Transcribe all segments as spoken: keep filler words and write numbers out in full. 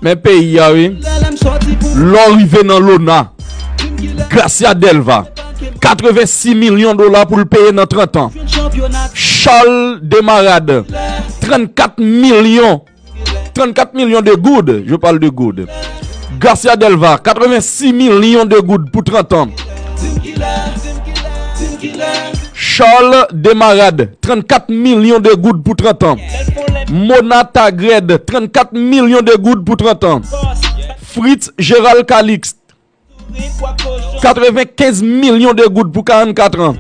Men peyi a, wi. Lè w rive nan Lona, Gracia Delva, katrevensis milyon dola pou l peye nan trant an. Charles Demarade, trannkat milyon, trannkat milyon de goud, je parle de goud. Gracia Delva, katrevensis milyon de goud pou trant an. Charles Demarade, trannkat milyon de goud pou trant an. Mona Tagred, trannkat milyon de goud pou trant an. Fritz Gérald Calixte, katrevenkenz milyon de goud pou karannkat an.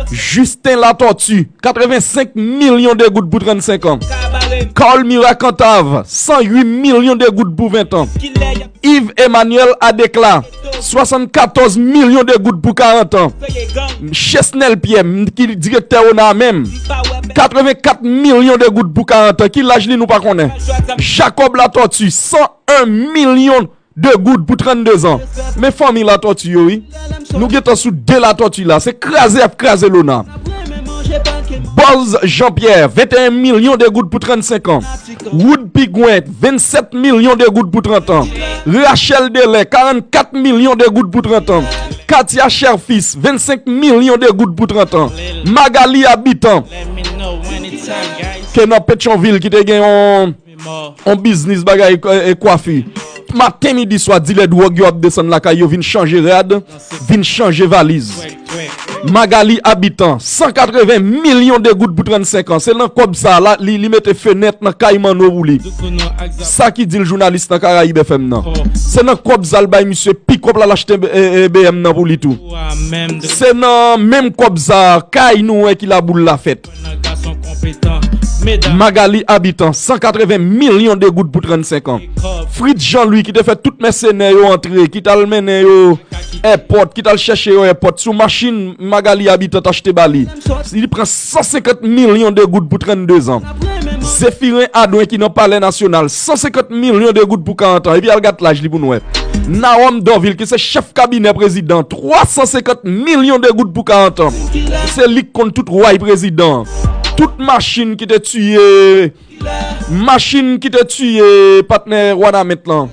Justin Latortue, katrevensenk milyon de goud pou trannsenk an. Carl Mira Cantave, san uit milyon de goud pou ven an. Yves Emmanuel Adéclat, swasannkatòz milyon de goud pou karant an. Chesnel Pierre, m, ki direktè ONA a menm, katrevenkat milyon de goud pou karant an. Ki laj li nou pa konnen. Jacob Latortue, san en milyon de goud pou trannde zan. Men fanmi Latortue yo, wi. Nou gentan sou de Latortue la. Se kraze y ap kraze Lona. Boz Jean-Pierre, venteyen milyon de goud pou trannsenk an. Wood Pigwen, vennsèt milyon de goud pou trant an. Rachel Delè, karannkat milyon de goud pou trant an. Katia Cherfils, vennsenk milyon de goud pou trant an. Magali Habitant, ke nan Petyonvil, ki te gen yon, yon biznis bagay, e, e, kwafi. Maten, midi, swa, dilè dwòg yo ap desann lakay yo, vin chanje rad, vin chanje valiz. Magali Habitant, san katreven milyon de goud pou trannsenk an. Se nan kòb sa a, li, li mete fenèt nan kay Manno pou li. Sa ki di l jounalis nan Karayib F M nan. Se nan kòb sa a l bay misye pikòp la, l achte, e, e, B M nan pou li tou. Se nan menm kòb sa a, kay nou wè ki laboul la fèt. Magali Habitant, san katreven milyon de goud pou trannsenk an. Fritz Jean Louis ki te fè tout mèsenè yo antre, ki t al mennen yo èpòt, ki t al chèche yo èpòt, sou machin Magali Habitant achte ba li. Li pran san senkant milyon de goud pou trannde zan. Zéphirin Adouin ki nan Palè Nasyonal, san senkant milyon de goud pou karant an. Epi al gad laj li pou n wè. Naome Dorvil ki se chèf kabinè prezidan, twa san senkant milyon de goud pou karant an. Se li k konn tout way prezidan. Tout machin ki te tiye, machin ki te tiye patnè Wanament lan,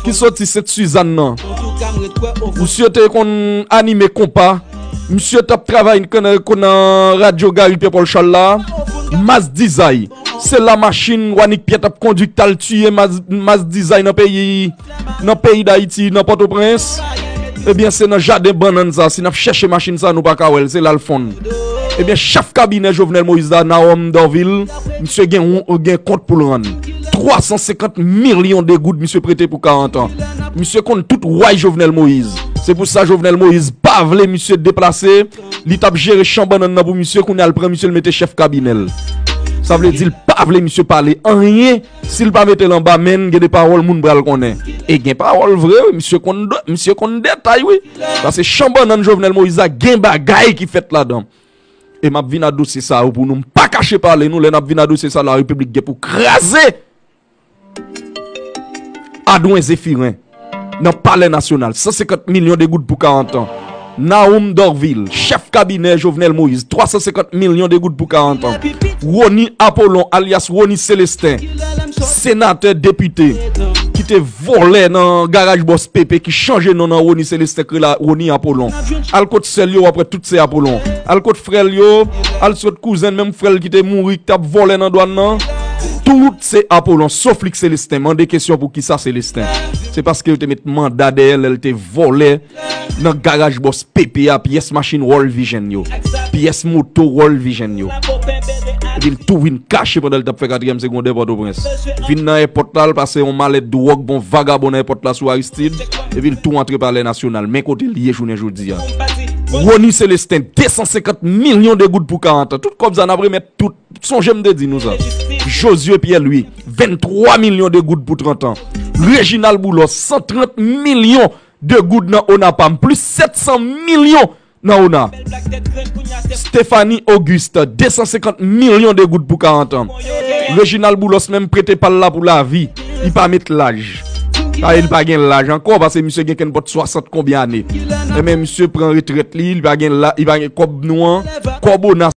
ki soti Sent Sizàn nan. Misye te konn anime konpa. Misye t ap travay nan, nan radyo Gary Pierre Paul Charles la. Mas Dizay. Se la machin Wanik Pyè t ap kondui k t al tiye Mas, Mas Dizay nan peyi, nan peyi Dayiti, nan Pòtoprens. Ebyen, se nan jaden bannann sa, si n ap chèche machin sa, nou pa ka wè l, se la l fonn. Ebyen, chèf kabinè Jovenel Moïse la, Naome Dorvil, misye gen, gen kont pou l rann. Twa san senkant milyon de goud misye prete pou karant an. Misye konn tout way Jovenel Moïse. Se pou sa Jovenel Moïse pa vle misye deplase. Li t ap jere chan bannann nan pou misye, kounye a l pran misye, l mete chèf kabinè l. Sa vle di l pa vle misye pale anyen. Si l pa mete l anba men n, gen de pawòl moun pral konnen. E gen pawòl vre, wi, misye konn, misye konn detay, wi. Paske chan bannann Jovenel Moïse la, gen bagay ki fèt ladan. E m ap vin a dosye sa yo pou nou. M pa kache pale nou, lè n ap vin a dosye sa, Larepiblik gen pou kraze. Adwen Zéphirens, nan Palè Nasyonal, san senkant milyon de goud pou karant an. Naome Dorvil, chèf kabinè Jovenel Moïse, twa san senkant milyon de goud pou karant an. Rony Apollon, alyas Rony Célestin, senatè, depite, ki te vòlè nan garaj bòs Pepe, ki chanje non nan Rony Célestin, k rele Rony Apollon. Al kot sè l yo, w ap wè tout se Apollon. Al kot frè l yo, al kot kouzen l, menm frè l ki te mouri, ki t ap vòlè nan dwàn nan. Tout se Apollon, sof li k Célestin. Mande kesyon pou kisa Célestin. Se paske yo te met manda dèyè l lè l te vòlè nan garaj bòs Pepe a, pyès machin World Vision yo, pyès moto World Vision yo. Epi l tou vin kache pandan l t ap fè katriyèm segondè Pòtoprens. Vin nan èpòt la, l pase yon malèt dwòg, bon vagabon nan èpòt la sou Aristide. Epi l tou antre Palè Nasyonal. Men kote l ye jounen jodi a. Rony Célestin, de san senkant milyon de goud pou karant an. Tout kòb sa n ap remèt tout. Sonje m te di nou sa. Josué Pierre Louis, venntwa milyon de goud pou trant an. Réginald Boulos, san trant milyon de goud nan ONAPAM, plis sèt san milyon nan ONA. Stéphanie Auguste, de san senkant milyon de goud pou karant an. Réginald Boulos menm prete pa l la pou lavi. Li pa met laj. Sa vle di li pa gen laj ankò, paske misye gen kenpòt swasant konbyen ane. Ebyen, misye pran retrèt li, li pa gen la, li pa gen kòb nou an, kòb ONA